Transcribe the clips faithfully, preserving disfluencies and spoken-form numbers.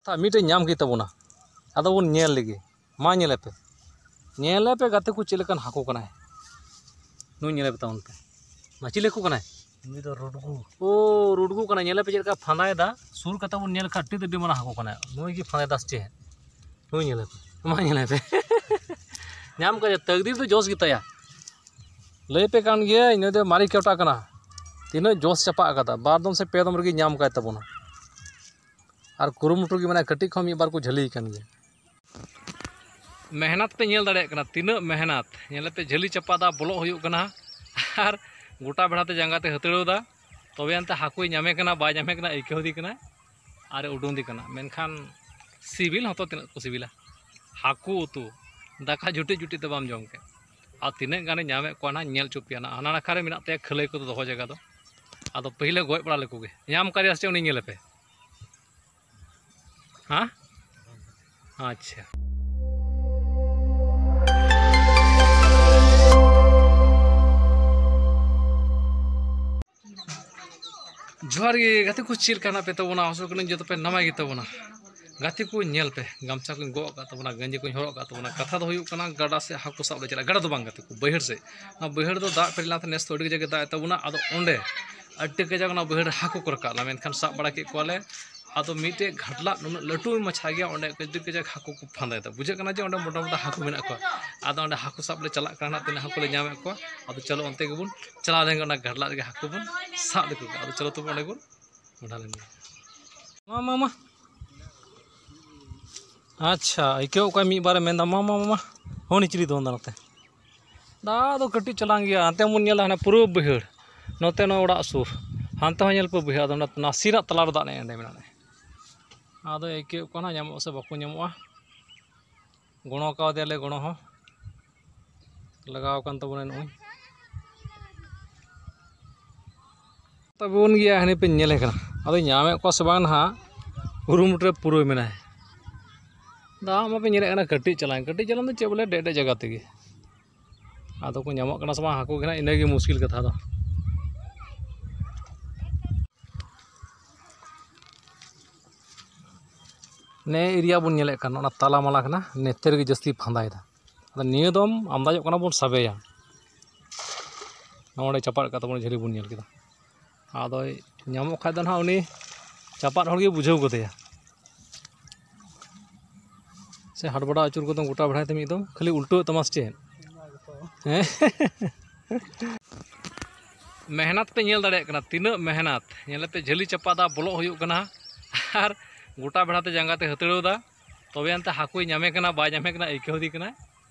ᱛᱟ ᱢᱤᱫᱴᱮᱡ ᱧᱟᱢ ᱠᱮᱫ ᱛᱟᱵᱚᱱᱟ᱾ ᱟᱫᱚ ᱵᱚᱱ ᱧᱮᱞ ᱞᱮᱜᱮ᱾ ᱢᱟ ᱧᱮᱞᱮ ᱯᱮ, ᱧᱮᱞᱮ ᱯᱮ ᱜᱟᱛᱮ ᱠᱚ, ᱪᱮᱫ ᱞᱮᱠᱟᱱ ᱦᱟᱹᱠᱩ ᱠᱟᱱᱟᱭ᱾ ᱱᱩᱭ ᱧᱮᱞᱮ ᱯᱮ ᱛᱟᱵᱚᱱ ᱯᱮ, ᱢᱟ ᱪᱤᱞᱤ ᱦᱟᱹᱠᱩ ᱠᱟᱱᱟᱭ? ᱱᱩᱭ ᱫᱚ ᱨᱩᱰᱜᱩ᱾ ᱳ, ᱨᱩᱰᱜᱩ ᱠᱟᱱᱟᱭ᱾ ᱧᱮᱞᱮ ᱯᱮ ᱪᱮᱫ ᱞᱮᱠᱟ ᱯᱷᱟᱸᱫᱟᱭᱮᱫᱟ᱾ ᱥᱩᱨ ᱠᱟᱛᱮ ᱵᱚᱱ ᱧᱮᱞ ᱠᱷᱟᱱ ᱟᱹᱰᱤ ᱟᱹᱰᱤ ᱢᱟᱨᱟᱝ ᱦᱟᱹᱠᱩ ᱠᱟᱱᱟᱭ᱾ ᱱᱩᱭ ᱜᱮ ᱯᱷᱟᱸᱫᱟᱭᱮᱫᱟ ᱥᱮ ᱪᱮᱫ? ᱱᱩᱭ ᱧᱮᱞᱮ ᱯᱮ, ᱢᱟ ᱧᱮᱞᱮ ᱯᱮ᱾ ᱧᱟᱢ ᱠᱟᱫᱮ, ᱛᱟᱹᱠᱫᱤᱨ ᱫᱚ ᱡᱚᱥ ᱜᱮᱛᱟᱭᱟ᱾ ᱞᱟᱹᱭ ᱯᱮ ᱠᱟᱱ ᱜᱮᱭᱟ, ᱤᱱᱟᱹ ᱫᱚ ᱢᱟᱨᱮ ᱠᱮᱣᱴᱟ ᱠᱟᱱᱟ᱾ ᱛᱤᱱᱟᱹᱜ ᱡᱚᱥ ᱪᱟᱯᱟᱜ ᱠᱟᱫᱟ, ᱵᱟᱨ ᱫᱚᱢ ᱥᱮ ᱯᱮ ᱫᱚᱢ ᱨᱮᱜᱮ ᱧᱟᱢ ᱠᱟᱭ ᱛᱟᱵᱚᱱᱟ᱾ ᱟᱨ ᱠᱩᱨᱩᱢᱩᱴᱩ ᱜᱮ ᱢᱮᱱᱟᱜᱼᱟ, ᱠᱟᱹᱴᱤᱡ ᱠᱷᱚᱱ ᱢᱤᱫ ᱵᱟᱨ ᱠᱚ ᱡᱷᱟᱹᱞᱤ ᱟᱠᱟᱱ ᱜᱮᱭᱟ᱾ ᱢᱮᱦᱱᱟᱛ ᱯᱮ ᱧᱮᱞ ᱫᱟᱲᱮᱭᱟᱜ ᱠᱟᱱᱟ, ᱛᱤᱱᱟᱹᱜ ᱢᱮᱦᱱᱟᱛ᱾ ᱧᱮᱞ ᱯᱮ, ᱡᱷᱟᱹᱞᱤ ᱪᱟᱯᱟᱫᱟ, ᱵᱚᱞᱚᱜ ᱦᱩᱭᱩᱜ ᱠᱟᱱᱟ, ᱟᱨ ᱜᱚᱴᱟ ᱵᱮᱲᱟ ᱛᱮ ᱡᱟᱸᱜᱟ ᱛᱮ ᱦᱟᱹᱛᱲᱟᱹᱣ ᱫᱟ, ᱛᱚᱵᱮ ᱮᱱᱛᱮ ᱦᱟᱹᱠᱩᱭ ᱧᱟᱢᱮ ᱠᱟᱱᱟ, ᱵᱟᱭ ᱧᱟᱢᱮ ᱠᱟᱱᱟ, ᱟᱹᱭᱠᱟᱹᱣ ᱫᱮ ᱠᱟᱱᱟ, ᱟᱨ ᱮ ᱩᱰᱩᱝ ᱫᱮ ᱠᱟᱱᱟ᱾ ᱢᱮᱱᱠᱷᱟᱱ ᱥᱤᱵᱤᱞ ᱦᱚᱸᱛᱚ ᱛᱤᱱᱟᱹᱜ ᱠᱚ ᱥᱤᱵᱤᱞᱟ᱾ ᱦᱟᱹᱠᱩ ᱩᱛᱩ, ᱫᱟᱠᱟ ᱡᱩᱴᱤᱡ ᱡᱩᱴᱤᱡ ᱛᱮ ᱵᱟᱢ ᱡᱚᱢ ᱠᱮᱫ᱾ ᱟᱨ ᱛᱤᱱᱟᱹᱜ ᱜᱟᱱᱮ ᱧᱟᱢᱮᱫ ᱠᱚᱣᱟ ᱱᱟᱦᱟᱜ, ᱧᱮᱞ ᱦᱚᱪᱚ ᱯᱮᱭᱟ ᱱᱟᱦᱟᱜ᱾ ᱦᱟᱱᱟ ᱱᱟᱠᱷᱟ ᱨᱮ ᱢᱮᱱᱟᱜ ᱛᱟᱭᱟ ᱠᱷᱟᱹᱞᱟᱹᱭ ᱠᱚᱫᱚ ᱫᱚᱦᱚ ᱡᱟᱭᱜᱟ ᱫᱚ᱾ ᱟᱫᱚ ᱯᱟᱹᱦᱤᱞᱮ ᱜᱚᱡ ᱵᱟᱲᱟ ᱞᱮᱠᱚ ᱜᱮ᱾ ᱧᱟᱢ ᱠᱟᱫᱮᱭᱟ ᱥᱮ ᱪᱮᱫ ᱩᱱᱤ? ᱧᱮᱞᱮ ᱯᱮ᱾ ᱦᱮᱸ? ᱟᱪᱪᱷᱟ᱾ ᱡᱚᱦᱟᱨ ᱜᱮ ᱜᱟᱛᱮ ᱠᱚ, ᱪᱮᱫ ᱞᱮᱠᱟ ᱦᱮᱱᱟᱜ ᱯᱮ ᱛᱟᱵᱚᱱᱟ? ᱟᱥᱚᱜ ᱠᱟᱹᱱᱟᱹᱧ ᱡᱚᱛᱚ ᱯᱮ ᱱᱟᱯᱟᱭ ᱜᱮ ᱛᱟᱵᱚᱱᱟ᱾ ᱜᱟᱛᱮ ᱠᱚ, ᱧᱮᱞ ᱯᱮ, ᱜᱟᱢᱪᱷᱟ ᱠᱚᱧ ᱜᱚᱜ ᱟᱠᱟᱫ ᱛᱟᱵᱚᱱᱟ, ᱜᱮᱸᱡᱤ ᱠᱚᱧ ᱦᱚᱨᱚᱜ ᱟᱠᱟᱫ ᱛᱟᱵᱚᱱᱟ᱾ ᱠᱟᱛᱷᱟ ᱫᱚ ᱦᱩᱭᱩᱜ ᱠᱟᱱᱟ, ᱜᱟᱰᱟ ᱥᱮᱫ ᱦᱟᱹᱠᱩ ᱥᱟᱵ ᱞᱮ ᱪᱟᱞᱟᱜᱼᱟ᱾ ᱜᱟᱰᱟ ᱫᱚ ᱵᱟᱝ ᱜᱟᱛᱮ ᱠᱚ, ᱵᱟᱹᱭᱦᱟᱹᱲ ᱥᱮᱫ᱾ ᱚᱱᱟ ᱵᱟᱹᱭᱦᱟᱹᱲ ᱫᱚ ᱫᱟᱜ ᱯᱮᱨᱮᱡ ᱞᱮᱱᱟ, ᱱᱮᱥ ᱫᱚ ᱟᱹᱰᱤ ᱠᱟᱡᱟᱠ ᱮ ᱫᱟᱜ ᱮᱫ ᱛᱟᱵᱚᱱᱟ᱾ ᱟᱫᱚ ᱚᱸᱰᱮ ᱟᱹᱰᱤ ᱠᱟᱡᱟᱠ ᱚᱱᱟ ᱵᱟᱹᱭᱦᱟᱹᱲ ᱨᱮ ᱦᱟᱹᱠᱩ ᱠᱚ ᱨᱟᱠᱟᱵ ᱞᱮᱱᱟ, ᱢᱮᱱᱠᱷᱟᱱ ᱥᱟᱵ ᱵᱟᱲᱟ ᱠᱮᱫ ᱠᱚᱣᱟᱞᱮ᱾ ᱟᱫᱚ ᱢᱤᱫᱴᱮᱡ ᱜᱷᱟᱴᱞᱟᱜ ᱱᱩᱱᱟᱹᱜ ᱞᱟᱹᱴᱩ ᱢᱟᱪᱷᱟ ᱜᱮᱭᱟ, ᱚᱸᱰᱮ ᱟᱹᱰᱤ ᱠᱟᱡᱟᱠ ᱦᱟᱹᱠᱩ ᱠᱚ ᱯᱷᱟᱸᱫᱟᱭᱮᱫᱟ᱾ ᱵᱩᱡᱷᱟᱹᱜ ᱠᱟᱱᱟ ᱡᱮ ᱚᱸᱰᱮ ᱢᱚᱴᱟ ᱢᱚᱴᱟ ᱦᱟᱹᱠᱩ ᱢᱮᱱᱟᱜ ᱠᱚᱣᱟ᱾ ᱟᱫᱚ ᱚᱸᱰᱮ ᱦᱟᱹᱠᱩ ᱥᱟᱵ ᱞᱮ ᱪᱟᱞᱟᱜ ᱠᱟᱱᱟ, ᱛᱤᱱᱟᱹᱜ ᱦᱟᱹᱠᱩ ᱞᱮ ᱧᱟᱢᱮᱫ ᱠᱚᱣᱟ᱾ ᱟᱫᱚ ᱪᱚᱞᱚ ᱚᱱᱛᱮ ᱜᱮᱵᱚᱱ ᱪᱟᱞᱟᱣ ᱞᱮᱱ ᱜᱮ, ᱚᱱᱟ ᱜᱷᱟᱴᱞᱟᱜ ᱨᱮᱜᱮ ᱦᱟᱹᱠᱩ ᱵᱚᱱ ᱥᱟᱵ ᱞᱮᱠᱚ ᱠᱷᱟᱱ᱾ ᱟᱫᱚ ᱪᱚᱞᱚ ᱛᱚᱵᱮ ᱚᱸᱰᱮ ᱵᱚᱱ ᱢᱚᱰᱷᱟ ᱞᱮᱱ ᱜᱮ᱾ ᱢᱟ, ᱢᱟ, ᱢᱟ᱾ ᱟᱪᱪᱷᱟ, ᱟᱹᱭᱠᱟᱹᱣ ᱚᱠᱚᱭ ᱢᱤᱫ ᱵᱟᱨᱮ ᱢᱮᱱᱫᱟ, "ᱢᱟ, ᱢᱟ, ᱢᱟ, ᱢᱟ, ᱦᱚᱸ, ᱱᱤᱪᱨᱤ ᱫᱚᱱ ᱫᱟ ᱱᱚᱛᱮ᱾" ᱫᱟᱜ ᱫᱚ ᱠᱟᱹᱴᱤᱡ ᱪᱟᱞᱟᱝ ᱜᱮᱭᱟ, ᱦᱟᱱᱛᱮ ᱵᱚᱱ ᱧᱮᱞ ᱫᱟ, ᱦᱟᱱᱮ ᱯᱩᱨᱟᱹ ᱵᱟᱹᱭᱦᱟᱹᱲ, ᱱᱚᱛᱮ ᱱᱚᱜᱼᱚᱭ ᱚᱲᱟᱜ ᱥᱩᱨ, ᱦᱟᱱᱛᱮ ᱦᱚᱸ ᱧᱮᱞ ᱯᱮ ᱵᱟᱹᱭᱦᱟᱹᱲ, ᱟᱫᱚ ᱚᱱᱟ ᱱᱟᱥᱮᱱᱟᱜ ᱛᱟᱞᱟ ᱨᱮ ᱫᱟᱜ ᱮᱱᱮᱡ ᱚᱸᱰᱮ ᱢᱮᱱᱟᱜᱼᱟ᱾ ᱟᱫᱚ ᱟᱹᱭᱠᱟᱹᱣ ᱠᱟᱱᱟ ᱧᱟᱢᱚᱜᱼᱟ ᱥᱮ ᱵᱟᱠᱚ ᱧᱟᱢᱚᱜᱼᱟ᱾ ᱜᱚᱲᱚ ᱠᱟᱣᱫᱮᱭᱟᱞᱮ, ᱜᱚᱲᱚ ᱦᱚᱸ ᱞᱟᱜᱟᱣ ᱟᱠᱟᱱ ᱛᱟᱵᱚᱱᱟ ᱱᱚᱜᱼᱚᱭ᱾ ᱛᱟᱵᱚᱱ ᱜᱮᱭᱟ, ᱦᱟᱹᱱᱤ ᱯᱮ ᱧᱮᱞᱮ ᱠᱟᱱᱟ, ᱟᱫᱚ ᱧᱟᱢᱮᱫ ᱠᱚᱣᱟ ᱥᱮ ᱵᱟᱝ ᱱᱟᱦᱟᱜ, ᱠᱩᱨᱩᱢᱩᱴᱩ ᱨᱮ ᱯᱩᱨᱟᱹ ᱢᱮᱱᱟᱭ᱾ ᱫᱟᱜ ᱢᱟᱯᱮ ᱧᱮᱞᱮᱫ ᱠᱟᱱᱟ ᱠᱟᱹᱴᱤᱡ ᱪᱟᱞᱟᱝ, ᱠᱟᱹᱴᱤᱡ ᱪᱟᱞᱟᱝ ᱫᱚ ᱪᱮᱫ ᱵᱚᱞᱮ, ᱰᱮᱡ ᱰᱮᱡ ᱡᱟᱭᱜᱟ ᱛᱮᱜᱮ᱾ ᱟᱫᱚ ᱠᱚ ᱧᱟᱢᱚᱜ ᱠᱟᱱᱟ ᱥᱮ ᱵᱟᱝ ᱦᱟᱹᱠᱩ ᱜᱮ ᱱᱟᱦᱟᱜ, ᱤᱱᱟᱹᱜᱮ ᱢᱩᱥᱠᱤᱞ ᱠᱟᱛᱷᱟ ᱫᱚ᱾ ᱱᱮ area ᱵᱚᱱ ᱧᱮᱞᱮᱫ ᱠᱟᱱ, ᱚᱱᱟ ᱛᱟᱞᱟ ᱢᱟᱞᱟ ᱠᱟᱱᱟ, ᱱᱮᱛᱮ ᱨᱮᱜᱮ ᱡᱟᱹᱥᱛᱤ ᱯᱷᱟᱸᱫᱟᱭᱮᱫᱟ᱾ ᱟᱫᱚ ᱱᱤᱭᱟᱹ ᱫᱚᱢ ᱟᱢᱫᱟᱡᱚᱜ ᱠᱟᱱᱟ ᱵᱚᱱ ᱥᱟᱵᱮᱭᱟ᱾ ᱱᱚᱰᱮ ᱪᱟᱯᱟᱫ ᱠᱟᱜ ᱛᱟᱵᱚᱱᱟ, ᱡᱷᱟᱹᱞᱤ ᱵᱚᱱ ᱧᱮᱞ ᱠᱮᱫᱟ᱾ ᱟᱫᱚᱭ ᱧᱟᱢᱚᱜ ᱠᱷᱟᱡ ᱫᱚ ᱱᱟᱦᱟᱜ ᱩᱱᱤ ᱪᱟᱯᱟᱫ ᱦᱚᱲ ᱜᱮ ᱵᱩᱡᱷᱟᱹᱣ ᱜᱚᱫᱮᱭᱟ᱾ ᱥᱮ ᱦᱟᱴ ᱵᱟᱲᱟ ᱟᱹᱪᱩᱨ ᱠᱚᱫᱚᱢ ᱜᱚᱴᱟ ᱵᱮᱲᱦᱟᱭ ᱛᱮ ᱢᱤᱫ ᱫᱚᱢ ᱠᱷᱟᱹᱞᱤ ᱩᱞᱴᱟᱹᱣ ᱛᱟᱢᱟ ᱥᱮ ᱪᱮᱫ? ᱦᱮᱸ᱾ ᱢᱮᱦᱱᱟᱛ ᱯᱮ ᱧᱮᱞ ᱫᱟᱲᱮᱭᱟᱜ ᱠᱟᱱᱟ, ᱛᱤᱱᱟᱹᱜ ᱢᱮᱦᱱᱟᱛ᱾ ᱧᱮᱞᱮᱯᱮ, ᱡᱷᱟᱹᱞᱤ ᱪᱟᱯᱟᱫᱟ, ᱵᱚᱞᱚᱜ ᱦᱩᱭᱩᱜ ᱠᱟᱱᱟ ᱟᱨ ᱜᱚᱴᱟ ᱵᱮᱲᱦᱟ ᱛᱮ ᱡᱟᱸᱜᱟ ᱛᱮ ᱦᱟᱹᱛᱲᱟᱹᱣ ᱫᱟ, ᱛᱚᱵᱮ ᱮᱱᱛᱮ ᱦᱟᱹᱠᱩᱭ ᱧᱟᱢᱮ ᱠᱟᱱᱟ ᱵᱟᱭ ᱧᱟᱢᱮ ᱠᱟᱱᱟ ᱟᱹᱭᱠᱟᱹᱣ ᱫᱤ ᱠᱟᱱᱟ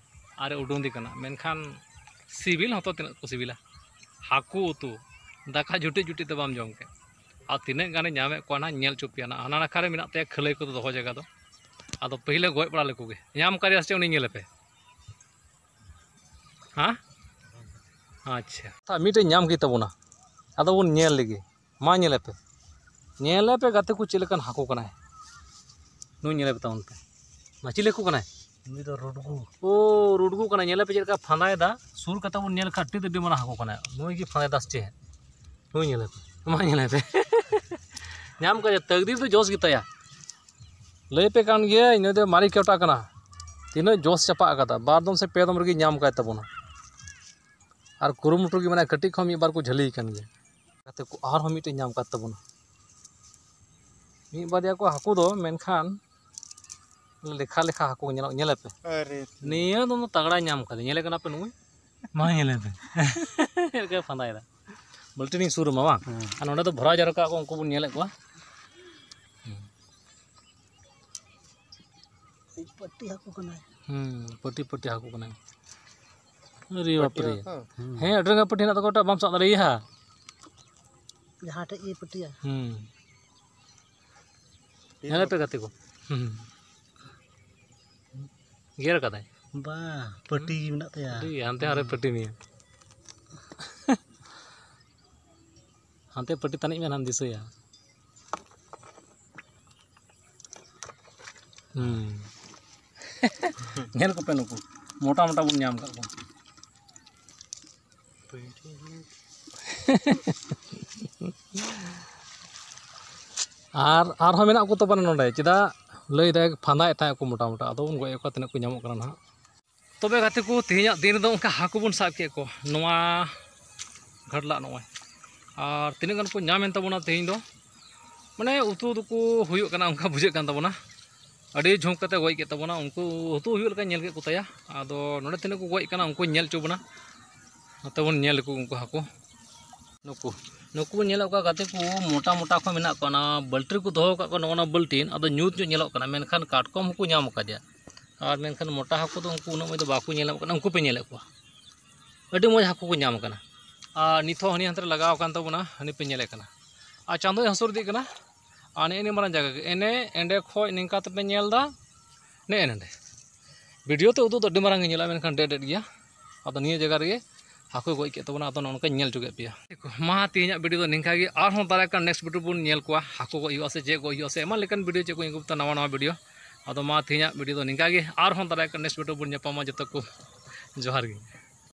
ᱟᱨ ᱮ ᱩᱰᱩᱝ ᱫᱤ ᱠᱟᱱᱟ᱾ ᱢᱮᱱᱠᱷᱟᱱ ᱥᱤᱵᱤᱞ ᱦᱚᱸᱛᱚ ᱛᱤᱱᱟᱹᱜ ᱠᱚ ᱥᱤᱵᱤᱞᱟ᱾ ᱦᱟᱹᱠᱩ ᱩᱛᱩ, ᱫᱟᱠᱟ ᱡᱩᱴᱤᱡ ᱡᱩᱴᱤᱡ ᱛᱮ ᱵᱟᱢ ᱡᱚᱢ ᱠᱮᱫ᱾ ᱟᱨ ᱛᱤᱱᱟᱹᱜ ᱜᱟᱱᱮ ᱧᱟᱢᱮᱫ ᱠᱚᱣᱟ ᱱᱟᱦᱟᱜ, ᱧᱮᱞ ᱦᱚᱪᱚ ᱯᱮᱭᱟ ᱱᱟᱦᱟᱜ᱾ ᱦᱟᱱᱟ ᱱᱟᱠᱷᱟ ᱨᱮ ᱢᱮᱱᱟᱜ ᱛᱟᱭᱟ ᱠᱷᱟᱹᱞᱟᱹᱭ ᱠᱚᱫᱚ ᱫᱚᱦᱚ ᱡᱟᱭᱜᱟ ᱫᱚ᱾ ᱟᱫᱚ ᱯᱟᱹᱦᱤᱞᱮ ᱜᱚᱡ ᱵᱟᱲᱟ ᱞᱮᱠᱚ ᱜᱮ᱾ ᱧᱟᱢ ᱠᱟᱫᱮᱭᱟ ᱥᱮ ᱪᱮᱫ ᱩᱱᱤ? ᱧᱮᱞᱮᱯᱮ᱾ ᱦᱮᱸ? ᱟᱪᱪᱷᱟ, ᱛᱟ ᱢᱤᱫᱴᱮᱱ ᱧᱟᱢ ᱠᱮᱫ ᱛᱟᱵᱚᱱᱟ, ᱟᱫᱚ ᱵᱚᱱ ᱧᱮᱞ ᱞᱮᱜᱮ᱾ ᱢᱟ ᱧᱮᱞᱮᱯᱮ, ᱧᱮᱞᱮᱯᱮ ᱜᱟᱛᱮ ᱠᱚ, ᱪᱮᱫ ᱞᱮᱠᱟᱱ ᱦᱟᱹᱠᱩ ᱠᱟᱱᱟᱭ᱾ ᱱᱩᱭ ᱧᱮᱞᱮᱯᱮ ᱛᱟᱵᱚᱱ ᱯᱮ, ᱢᱟ ᱪᱤᱞᱤ ᱦᱟᱹᱠᱩ ᱠᱟᱱᱟᱭ? ᱱᱩᱭ ᱫᱚ ᱨᱩᱰᱜᱩ᱾ ᱳ, ᱨᱩᱰᱜᱩ ᱠᱟᱱᱟᱭ᱾ ᱧᱮᱞᱮᱯᱮ ᱪᱮᱫ ᱞᱮᱠᱟ ᱯᱷᱟᱸᱫᱟᱭᱮᱫᱟ, ᱥᱩᱨ ᱠᱟᱛᱮ ᱵᱚᱱ ᱧᱮᱞ ᱠᱷᱟᱱ ᱟᱹᱰᱤ ᱟᱹᱰᱤ ᱢᱟᱨᱟᱝ ᱦᱟᱹᱠᱩ ᱠᱟᱱᱟᱭ᱾ ᱱᱩᱭ ᱜᱮ ᱯᱷᱟᱸᱫᱟᱭᱮᱫᱟ ᱥᱮ ᱪᱮᱫ? ᱱᱩᱭ ᱧᱮᱞᱮᱯᱮ, ᱢᱟ ᱧᱮᱞᱮᱯᱮ᱾ ᱧᱟᱢ ᱠᱟᱫᱮ, ᱛᱟᱹᱠᱫᱤᱨ ᱫᱚ ᱡᱚᱥ ᱜᱮᱛᱟᱭᱟ᱾ ᱞᱟᱹᱭ ᱯᱮ ᱠᱟᱱ ᱜᱮᱭᱟ, ᱤᱱᱟᱹ ᱫᱚ ᱢᱟᱨᱮ ᱠᱮᱣᱴᱟ ᱠᱟᱱᱟ᱾ ᱛᱤᱱᱟᱹᱜ ᱡᱚᱥ ᱪᱟᱯᱟᱜ ᱟᱠᱟᱫᱟ, ᱵᱟᱨ ᱫᱚᱢ ᱥᱮ ᱯᱮ ᱫᱚᱢ ᱨᱮᱜᱮ ᱧᱟᱢ ᱠᱟᱭ ᱛᱟᱵᱚᱱᱟ᱾ ᱟᱨ ᱠᱩᱨᱩᱢᱩᱴᱩ ᱜᱮ ᱢᱮᱱᱟᱜᱼᱟ, ᱠᱟᱹᱴᱤᱡ ᱠᱷᱚᱱ ᱢᱤᱫ ᱵᱟᱨ ᱠᱚ ᱡᱷᱟᱹᱞᱤ ᱟᱠᱟᱱ ᱜᱮᱭᱟ᱾ ᱜᱟᱛᱮ ᱠᱚ ᱟᱨᱦᱚᱸ ᱢᱤᱫᱴᱮᱱ ᱧᱟᱢ ᱠᱟᱫ ᱛᱟᱵᱚᱱᱟ᱾ ᱢᱤᱫ ᱵᱟᱨᱭᱟ ᱠᱚ ᱦᱟᱹᱠᱩ ᱫᱚ, ᱢᱮᱱᱠᱷᱟᱱ ᱞᱮᱠᱷᱟ ᱞᱮᱠᱷᱟ ᱦᱟᱹᱠᱩ ᱧᱮᱞᱚᱜ, ᱧᱮᱞᱮ ᱯᱮ᱾ ᱟᱨᱮ ᱱᱤᱭᱟᱹ ᱫᱚ ᱛᱟᱜᱲᱟᱭ ᱧᱟᱢ ᱠᱟᱫᱟ, ᱧᱮᱞᱮ ᱠᱟᱱᱟ ᱯᱮ ᱱᱩᱭ? ᱢᱟ ᱧᱮᱞᱮ ᱯᱮ᱾ ᱪᱮᱫ ᱞᱮᱠᱟᱭ ᱯᱷᱟᱸᱫᱟᱭᱮᱫᱟ᱾ ᱵᱟᱹᱞᱴᱤᱱᱤᱧ ᱥᱩᱨ ᱟᱢᱟ ᱵᱟᱝ? ᱦᱮᱸ᱾ ᱟᱨ ᱱᱚᱸᱰᱮ ᱫᱚ ᱵᱷᱚᱨᱟᱣ ᱡᱟᱣᱨᱟ ᱠᱟᱜ ᱠᱚ, ᱩᱱᱠᱩ ᱵᱚᱱ ᱧᱮᱞᱮᱫ ᱠᱚᱣᱟ᱾ ᱯᱟᱹᱴᱤ ᱦᱟᱹᱠᱩ ᱠᱟᱱᱟᱭ᱾ ᱦᱩᱸ, ᱯᱟᱹᱴᱤ, ᱯᱟᱹᱴᱤ ᱦᱟᱹᱠᱩ ᱠᱟᱱᱟᱭ᱾ ᱟᱨᱮ ᱵᱟᱯ ᱨᱮ᱾ ᱦᱟᱹᱠᱩ? ᱦᱩᱸ᱾ ᱦᱮᱸ, ᱟᱹᱰᱤ ᱨᱟᱸᱜᱟ ᱯᱟᱹᱴᱤ ᱦᱮᱱᱟᱜ ᱛᱟᱠᱚᱣᱟ, ᱮᱴᱟᱜ ᱵᱟᱢ ᱥᱟᱵ ᱫᱟᱲᱮᱭᱟᱭᱟ᱾ ᱡᱟᱦᱟᱸ ᱴᱷᱮᱡ ᱜᱮ ᱯᱟᱹᱴᱤᱭᱟ᱾ ᱦᱩᱸ᱾ ᱧᱮᱞ ᱯᱮ ᱜᱟᱛᱮ ᱠᱚ᱾ ᱦᱩᱸ᱾ ᱜᱮᱨ ᱠᱟᱫᱟᱭ? ᱵᱟ, ᱯᱟᱹᱴᱤ ᱜᱮ ᱢᱮᱱᱟᱜ ᱛᱟᱭᱟ᱾ ᱟᱹᱰᱤ ᱦᱟᱱᱛᱮ ᱦᱟᱨᱮ ᱯᱟᱹᱴᱤ ᱢᱮᱭᱟ᱾ ᱦᱟᱱᱛᱮ ᱯᱟᱹᱴᱤ ᱛᱟᱹᱱᱤᱡ ᱢᱮ, ᱦᱟᱱ ᱫᱤᱥᱟᱹᱭᱟ᱾ ᱦᱩᱸ᱾ ᱧᱮᱞ ᱠᱚᱯᱮ ᱱᱩᱠᱩ, ᱢᱚᱴᱟ ᱢᱚᱴᱟ ᱵᱚᱱ ᱧᱟᱢ ᱠᱟᱜ ᱠᱚᱣᱟ᱾ ᱟᱨ ᱟᱨᱦᱚᱸ ᱢᱮᱱᱟᱜ ᱠᱚ ᱛᱟᱵᱚᱱᱟ ᱱᱚᱰᱮ, ᱪᱮᱫᱟᱜ? ᱞᱟᱹᱭ ᱫᱟᱭ ᱯᱷᱟᱸᱫᱟᱭᱮᱫ ᱛᱟᱦᱮᱸᱫ ᱠᱚ ᱢᱚᱴᱟ ᱢᱚᱴᱟ, ᱟᱫᱚ ᱵᱚᱱ ᱜᱚᱡ ᱟᱠᱚᱣᱟ ᱛᱤᱱᱟᱹᱜ ᱠᱚ ᱧᱟᱢᱚᱜ ᱠᱟᱱᱟ ᱱᱟᱦᱟᱜ᱾ ᱛᱚᱵᱮ ᱜᱟᱛᱮ ᱠᱚ, ᱛᱮᱦᱮᱧᱟᱜ ᱫᱤᱱ ᱨᱮᱫᱚ ᱚᱱᱠᱟ ᱦᱟᱹᱠᱩ ᱵᱚᱱ ᱥᱟᱵ ᱠᱮᱫ ᱠᱚ ᱱᱚᱣᱟ ᱜᱷᱟᱴᱞᱟᱜ ᱱᱚᱜᱼᱚᱭ, ᱟᱨ ᱛᱤᱱᱟᱹᱜ ᱜᱟᱱ ᱠᱚ ᱧᱟᱢᱮᱱ ᱛᱟᱵᱚᱱᱟ ᱛᱮᱦᱮᱧ ᱫᱚ, ᱢᱟᱱᱮ ᱩᱛᱩ ᱫᱚᱠᱚ ᱦᱩᱭᱩᱜ ᱠᱟᱱᱟ ᱚᱱᱠᱟ ᱵᱩᱡᱷᱟᱹᱜ ᱠᱟᱱ ᱛᱟᱵᱚᱱᱟ᱾ ᱟᱹᱰᱤ ᱡᱷᱩᱸᱠ ᱠᱟᱛᱮ ᱜᱚᱡ ᱠᱮᱫ ᱛᱟᱵᱚᱱᱟ, ᱩᱱᱠᱩ ᱩᱛᱩ ᱦᱩᱭᱩᱜ ᱞᱮᱠᱟ ᱧᱮᱞ ᱠᱮᱫ ᱠᱚ ᱛᱟᱭᱟ᱾ ᱟᱫᱚ ᱱᱚᱰᱮ ᱛᱤᱱᱟᱹᱜ ᱠᱚ ᱜᱚᱡ ᱠᱟᱱᱟ ᱩᱱᱠᱩᱧ ᱧᱮᱞ ᱦᱚᱪᱚ ᱵᱚᱱᱟ᱾ ᱱᱚᱛᱮ ᱵᱚᱱ ᱧᱮᱞ ᱠᱚ ᱩᱱᱠᱩ ᱦᱟᱹᱠᱩ᱾ ᱱᱩᱠᱩ, ᱱᱩᱠᱩ ᱵᱚᱱ ᱧᱮᱞᱮᱫ ᱠᱚᱣᱟ ᱜᱟᱛᱮ ᱠᱚ, ᱢᱚᱴᱟ ᱢᱚᱴᱟ ᱠᱚ ᱢᱮᱱᱟᱜ ᱠᱚᱣᱟ᱾ ᱚᱱᱟ ᱵᱟᱹᱞᱴᱤ ᱨᱮᱠᱚ ᱫᱚᱦᱚ ᱟᱠᱟᱫ ᱠᱚᱣᱟ, ᱱᱚᱜᱼᱚ ᱱᱟ ᱵᱟᱹᱞᱴᱤᱱ, ᱟᱫᱚ ᱧᱩᱛ ᱧᱚᱜ ᱧᱮᱞᱚᱜ ᱠᱟᱱᱟ, ᱢᱮᱱᱠᱷᱟᱱ ᱠᱟᱴᱠᱚᱢ ᱦᱚᱸᱠᱚ ᱧᱟᱢ ᱟᱠᱟᱫᱮᱭᱟ᱾ ᱟᱨ ᱢᱮᱱᱠᱷᱟᱱ ᱢᱚᱴᱟ ᱦᱟᱹᱠᱩ ᱫᱚ ᱩᱱᱠᱩ ᱩᱱᱟᱹᱜ ᱢᱚᱡᱽ ᱫᱚ ᱵᱟᱠᱚ ᱧᱮᱞᱚᱜ ᱠᱟᱱᱟ᱾ ᱩᱱᱠᱩ ᱯᱮ ᱧᱮᱞᱮᱫ ᱠᱚᱣᱟ, ᱟᱹᱰᱤ ᱢᱚᱡᱽ ᱦᱟᱹᱠᱩ ᱠᱚ ᱧᱟᱢ ᱟᱠᱟᱱᱟ᱾ ᱟᱨ ᱱᱤᱛ ᱦᱚᱸ ᱦᱟᱹᱱᱤ ᱦᱟᱱᱛᱮ ᱨᱮ ᱞᱟᱜᱟᱣ ᱟᱠᱟᱱ ᱛᱟᱵᱚᱱᱟ, ᱦᱟᱹᱱᱤ ᱯᱮ ᱧᱮᱞᱮ ᱠᱟᱱᱟ᱾ ᱟᱨ ᱪᱟᱸᱫᱳᱭ ᱦᱟᱹᱥᱩᱨ ᱤᱫᱤᱜ ᱠᱟᱱᱟ᱾ ᱟᱨ ᱱᱮᱜᱼᱮ ᱱᱤᱭᱟᱹ ᱢᱟᱨᱟᱝ ᱡᱟᱭᱜᱟ ᱜᱮ, ᱮᱱᱮ ᱮᱸᱰᱮ ᱠᱷᱚᱡ ᱱᱤᱝᱠᱟ ᱛᱮᱯᱮ ᱧᱮᱞ ᱮᱫᱟ, ᱱᱮᱜᱼᱮ ᱱᱮᱸᱰᱮ᱾ ᱵᱷᱤᱰᱤᱭᱳ ᱛᱮ ᱩᱫᱩᱜ ᱫᱚ ᱟᱹᱰᱤ ᱢᱟᱨᱟᱝ ᱜᱮ ᱧᱮᱞᱚᱜᱼᱟ, ᱢᱮᱱᱠᱷᱟᱱ ᱰᱮᱰ ᱰᱮᱰ ᱜᱮᱭᱟ᱾ ᱟᱫᱚ ᱱᱤᱭᱟᱹ ᱡᱟᱭᱜᱟ ᱨᱮᱜᱮ ᱦᱟᱹᱠᱩᱭ ᱜᱚᱡ ᱠᱮᱫ ᱛᱟᱵᱚᱱᱟ᱾ ᱟᱫᱚ ᱱᱚᱜᱼᱚ ᱱᱚᱝᱠᱟᱧ ᱧᱮᱞ ᱦᱚᱪᱚ ᱠᱮᱫ ᱯᱮᱭᱟ᱾ ᱢᱟ ᱛᱮᱦᱮᱧᱟᱜ ᱵᱷᱤᱰᱤᱭᱳ ᱫᱚ ᱱᱤᱝᱠᱟ ᱜᱮ, ᱟᱨᱦᱚᱸ ᱫᱟᱨᱟᱭ ᱠᱟᱱ ᱱᱮᱠᱥᱴ ᱵᱷᱤᱰᱤᱭᱳ ᱵᱚᱱ ᱧᱮᱞ ᱠᱚᱣᱟ, ᱦᱟᱹᱠᱩ ᱜᱚᱡ ᱦᱩᱭᱩᱜᱼᱟ ᱥᱮ ᱪᱮᱫ ᱜᱚᱡ ᱦᱩᱭᱩᱜᱼᱟ ᱥᱮ ᱮᱢᱟᱱ ᱞᱮᱠᱟᱱ ᱵᱷᱤᱰᱤᱭᱳ ᱪᱮᱫ ᱠᱚ ᱟᱹᱜᱩ ᱠᱟᱛᱮ ᱱᱟᱣᱟ ᱱᱟᱣᱟ ᱵᱷᱤᱰᱤᱭᱳ᱾ ᱟᱫᱚ ᱢᱟ ᱛᱮᱦᱮᱧᱟᱜ ᱵᱷᱤᱰᱤᱭᱳ ᱫᱚ ᱱᱤᱝᱠᱟ ᱜᱮ, ᱟᱨᱦᱚᱸ ᱫᱟᱨᱟᱭ ᱠᱟᱱ ᱱᱮᱠᱥᱴ ᱵᱷᱤᱰᱤᱭᱳ ᱵᱚᱱ ᱧᱟᱯᱟᱢᱟ᱾ ᱡᱚᱛᱚ ᱠᱚ ᱡᱚᱦᱟᱨ ᱜᱮ᱾